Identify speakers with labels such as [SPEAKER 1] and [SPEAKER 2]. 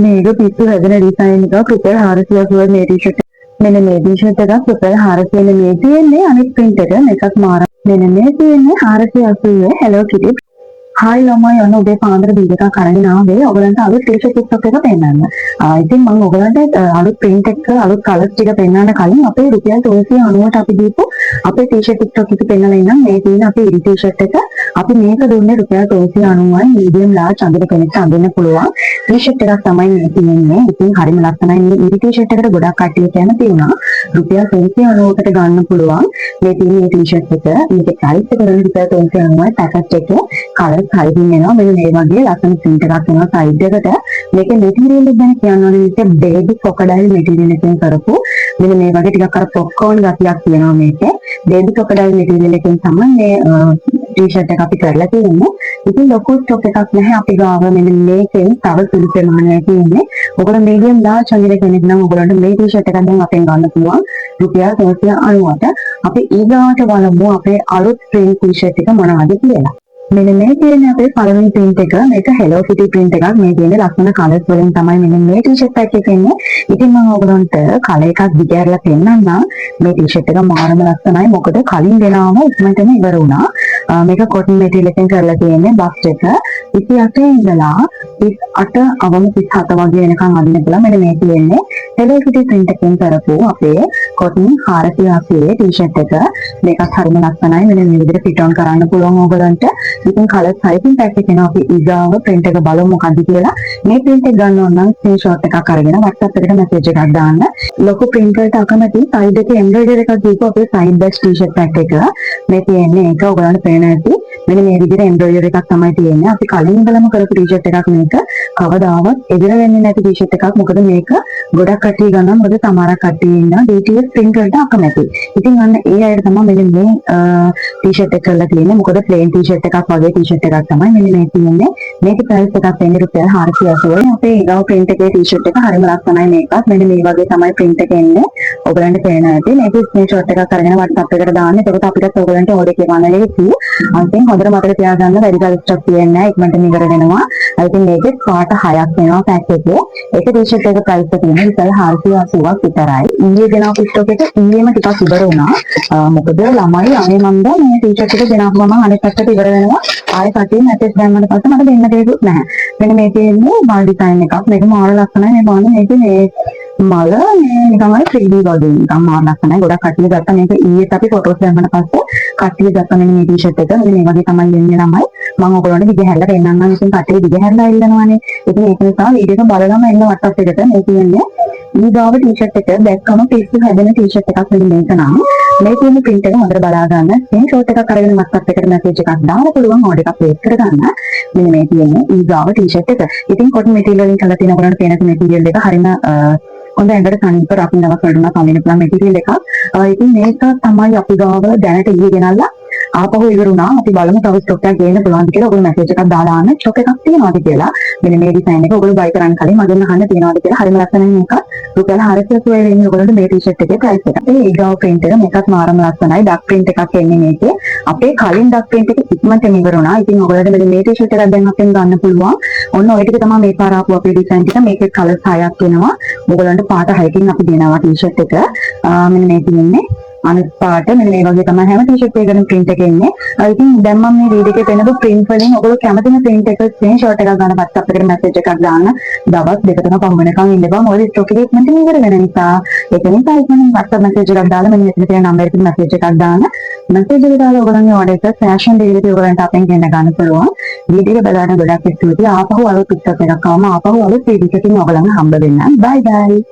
[SPEAKER 1] මේක පිස්සු හැදෙන ඩිසයින් එකක්. රුපියල් 480 මේ ටී-ෂර්ට්. මෙන්න මේ ටී-ෂර්ට් එකක් රුපියල් 400. මේ තියෙන්නේ අනිත් ප්‍රින්ට් එක. මේකත් මාර. මෙන්න මේ තියෙන්නේ 480 Hello Kitty. Hi ළමයි, ඔන්න උදේ පාන්දර වීඩියෝ එකක් අරගෙන ආවේ ඔයගලන්ට අලුත් ටී-ෂර්ට් ස්ටොක් එක පෙන්නන්න. ඉතින් මම ඔයගලන්ට අලුත් ප්‍රින්ට් එක, අලුත් කලර්ස් ටික පෙන්නන්න කලින් අපේ රුපියල් 390ට අපි දීපු අපේ ටී-ෂර්ට් ස්ටොක් එක පෙන්නලා ඉන්නම්. මේ තියෙන අපේ ඉරි ටී-ෂර්ට් එක. අපි මේක දුන්නේ රුපියල් 390යි. මීඩියම්, ලාර්ජ් අඳින කෙනෙක්ට අඳින්න පුළුවන් ටී-ෂර්ට් එකක් තමයි මේ තියෙන්නේ. ඉතින් හරිම ලස්සනයි. මේ ඉරි ටී-ෂර්ට් එකට ගොඩක් කට්ටිය කැමති වුණා. රුපියල් 390කට ගන්න පුළුවන් මේ තියෙන මේ ටී-ෂර්ට් එක. මේකේ ප්‍රයිස් එක වෙන්නේ රුපියල් 390යි. පැකට් එකේ කලර්ස් හයකින් එනවා. මෙන්න මේ වගේ ලස්සන ප්‍රින්ට් එකක් එනවා සයිඩ් එකට. මේකේ මෙටීරියල් එක ගැන කියන්න ඕනේ, මේකේ බේබි ක්‍රොකොඩයිල් මෙටීරියල් එකෙන් කරපු, මෙන්න මේ වගේ ටිකක් අර පොප්කෝන් ගතියක් තියෙනවා මේකේ. බේබි ක්‍රොකොඩයිල් මෙටීරියල් එකෙන් තමයි මේ ටී-ෂර්ට් එක අපි කරලා තියෙන්නේ. ඉතින් ලොකු ස්ටොක් එකක් නැහැ අපි ගාව. මෙන්න මේකෙන් තව සුළු ප්‍රමාණයක් තියෙන්නේ. ඔයගොල්ලෝ මීඩියම්, ලාර්ජ් අඳින කෙනෙක් නම් ඔයගොල්ලන්ට මේ ටී-ෂර්ට් එකක් දැන් අපෙන් ගන්න පුළුවන් රුපියල් 390ට. අපි ඊගාවට බලමු අපේ අලුත් ප්‍රින්ට් ටී-ෂර්ට් එක මොනවද කියලා. මෙන්න මේ තියෙන අපේ පළවෙනි ප්‍රින්ට් එක. මේක Hello Kitty print එකක්. මේ තියෙන ලස්සන කලර්ස් වලින් තමයි මෙන්න මේ ටී-ෂර්ට් පැක් එක එන්නේ. ඉතින් මම ඔයගොල්ලන්ට කලර් එකක් දිගහැරලා පෙන්නන්නම්. මේ ටී-ෂර්ට් එක මාරම ලස්සනයි. මොකද කලින් ගෙනාවම ඉක්මනටම ඉවර වුණා. මේක කොටන් මෙටීරියල් එකෙන් කරලා තියෙන්නේ. බස්ට් එක 28 ඉඳලා 38, අවම 37 වගේ වෙනකන් අඳින්න පුළුවන්. මෙන්න මේ තියෙන්නේ Hello Kitty print එකෙන් කරපු අපේ කොටන් 480 ටී-ෂර්ට් එක. මේකත් හරිම ලස්සනයි. මෙන්න මේ විදිහට ෆිට් ඔන් කරන්න පුළුවන් ඕගොල්ලන්ට. ඉතින් කලර්ස් හයකින් පැක් එක එනවා. අපි ඊගාව ප්‍රින්ට් එක බලමු මොකද්ද කියලා. මේ ප්‍රින්ට් එක ගන්න ඕන නම් ස්ක්‍රීන්ෂොට් එකක් අරගෙන WhatsApp එකට මැසේජ් එකක් දාන්න. ලොකු ප්‍රින්ට් වලට අකමැති, සයිඩ් එකේ එම්බ්‍රොයිඩරි එකක් දීපු අපේ සයිඩ් බැච් ටී-ෂර්ට් පැක් එක. මේ තියෙන්නේ ඒක. ඔයගොල්ලන්ට පේන ඇති. මෙන්න මේ විදිහට එම්බ්‍රොයිඩරි එකක් තමයි තියෙන්නේ. අපි කලින් ඉඳලම කරපු ටී-ෂර්ට් එකක් මේක. කවදාවත් එදිර වෙන්නේ නැති ටී-ෂර්ට් එකක්. මොකද මේක ගොඩක් කට්ටිය ගන්නවා. මොකද සමහර කට්ටිය ඉන්නවා DTF print වලට අකමැති. ඉතින් අන්න ඒ අයට තමයි මෙන්න මේ ටී-ෂර්ට් එක කරලා තියෙන්නේ. මොකද ප්ලේන් ටී-ෂර්ට් එකක් වගේ ටී-ෂර්ට් එකක් තමයි මෙන්න මේ තියෙන්නේ. මේකේ ප්‍රයිස් එකක් වෙන්නේ රුපියල් 480යි. අපේ ඊගාව ප්‍රින්ට් එකේ ටී-ෂර්ට් එක හරිම ලස්සනයි මේකත්. මෙන්න මේ වගේ තමයි ප්‍රින්ට් එක එන්නේ. ඔයගලන්ට පේනවා ඇති. මේකේ ස්ක්‍රීන්ෂොට් එකක් අරගෙන WhatsApp එකට දාන්න. එතකොට අපිටත් ඔයගලන්ට ඕඩර් කියවන්න ලේසි. අන්තිම හොඳට මතක තියාගන්න, වැඩි කල් ස්ටොක් තියෙන්නේ නැහැ. ඉක්මනටම ඉවර වෙනවා. ඉතින් මේකේ පාට හයක් එනවා පැක් එකේ. ඒක ටී-ෂර්ට් එක ප්‍රයිස් එක තියෙන්නේ රුපියල් 480ක් විතරයි. ඊයේ ගෙනාවු ස්ටොක් එක ඊයේම ටිකක් ඉවර වුණා. මොකද ළමයි අනේ මන්ද මේ ටී-ෂර්ට් එක ගෙනාවු ගමන් අනිත් පැත්තට ඉවර වෙනවා. ආයෙ කටින් මැසේජ් දැම්මට පස්සේ මට දෙන්න දෙයක්වත් නැහැ. මෙන්න මේ තියෙන්නේ මල් ඩිසයින් එකක්. මේක මාර ලස්සනයි. මේ බලන්න, මේකේ මේ මල මේ නිකන් අර 3D වගේ නිකන් මාර ලස්සනයි. ගොඩක් කට්ටිය ගත්තා මේක. ඊයේත් අපි ෆොටෝස් දැම්මට පස්සේ කට්ටිය ගත්තා මෙන්න මේ ටී-ෂර්ට් එක. මෙන්න මේ වගේ තමයි එන්නේ ළමයි. මම ඔයගොල්ලන්ට දිග හැරලා පෙන්නන්නම්. ඉතින් කට්ටිය දිග හැරලා ඉල්ලනවානේ. ඉතින් ඒක නිසා වීඩියෝ එක බලලම එන්න WhatsApp එකට. මේ තියෙන්නේ ඊගාව ටී-ෂර්ට් එක. දැක්කම පිස්සු හැදෙන ටී-ෂර්ට් එකක් මෙන්න මේක නම්. මේ තියෙන ප්‍රින්ට් එක හොඳට බලා ගන්න. ස්ක්‍රීන්ෂොට් එකක් අරගෙන WhatsApp එකට මැසේජ් එකක් දාන්න පුළුවන් ඕඩර් එකක් ප්ලේස් කරගන්න. මෙන්න මේ තියෙන්නේ ඊගාව ටී-ෂර්ට් එක. ඉතින් කොටන් මෙටීරියල් වලින් කරලා තියෙන, ඔයගොල්ලන්ට පේන මෙටීරියල් එක හරිම හොඳ ඇඟට සනීප, රකින්න දවස් වලට උනත් අඳින්න පුළුවන් මෙටීරියල් එකක්. ඉතින් මේක තමයි අපි ගාව දැනට. ඊයේ ගෙනල්ලා ආපහු ඉවර වුණා. අපි බලමු තව ස්ටොක් එකක් ගේන්න පුළුවන්ද කියලා. ඔයගොල්ලෝ මැසේජ් එකක් දාලා අහන්න ස්ටොක් එකක් තියෙනවද කියලා. මෙන්න මේ ඩිසයින් එක ඔයගොල්ලෝ බයි කරන්න කලින් මගෙන් අහන්න තියෙනවද කියලා. හරිම ලස්සනයි මේක. රුපියල් 480 වෙන්නේ ඔයගොල්ලන්ට මේ ටී-ෂර්ට් එකේ ප්‍රයිස් එක. ඒ ඊගාව ප්‍රින්ට් එක මේකත් මාරම ලස්සනයි. ඩක් ප්‍රින්ට් එකක් එන්නේ මේකේ. අපේ කලින් ඩක් ප්‍රින්ට් එක ඉක්මනටම ඉවර වුණා. ඉතින් ඔයගොල්ලන්ට මෙන්න මේ ටී-ෂර්ට් එකක් දැන් අපෙන් ගන්න පුළුවන්. ඔන්න ඔය ටික තමයි මේ පාර ආපු අපේ ඩිසයින් ටික. මේකේ කලර්ස් හයක් එනවා. ඔයගොල්ලන්ට පාට හයකින් අපි දෙනවා ටී-ෂර්ට් එක. මෙන්න මේ තියෙන්නේ අනිත් පාට. මෙන්න මේ වගේ තමයි හැම ටී-ෂර්ට් එකකම ප්‍රින්ට් එක එන්නේ. ඉතින් දැන් මම මේ වීඩියෝ එකේ පෙන්නපු ප්‍රින්ට් වලින් ඔයගොල්ලෝ කැමතිම ප්‍රින්ට් එක ස්ක්‍රීන්ෂොට් එකක් ගන්න WhatsApp එකට මැසේජ් එකක් දාන්න. දවස් දෙක තුන පහ වෙනකන් ඉන්න එපා. මොකද ස්ටොක් එක ඉක්මනටම ඉවර වෙන නිසා. ඒක නිසා ඉක්මනින් WhatsApp message එකක් දාලා මෙන්න මෙතන තියෙන නම්බර් එකට මැසේජ් එකක් දාන්න. මැසේජ් එක දාලා ඔයගොල්ලන්ගේ ඕඩර් එක කෑෂ් ඔන් ඩෙලිවරි ඔයගොල්ලන්ට අපෙන් ගෙන්න ගන්න පුළුවන්. වීඩියෝ එක බලන්න ගොඩක් ස්තුතියි. ආපහු අලුත් පික්චර් එකක් ආවම ආපහු අලුත් වීඩියෝ එකකින් ඔයගොල්ලන්ව හම්බ වෙන්නම්. බයි බයි.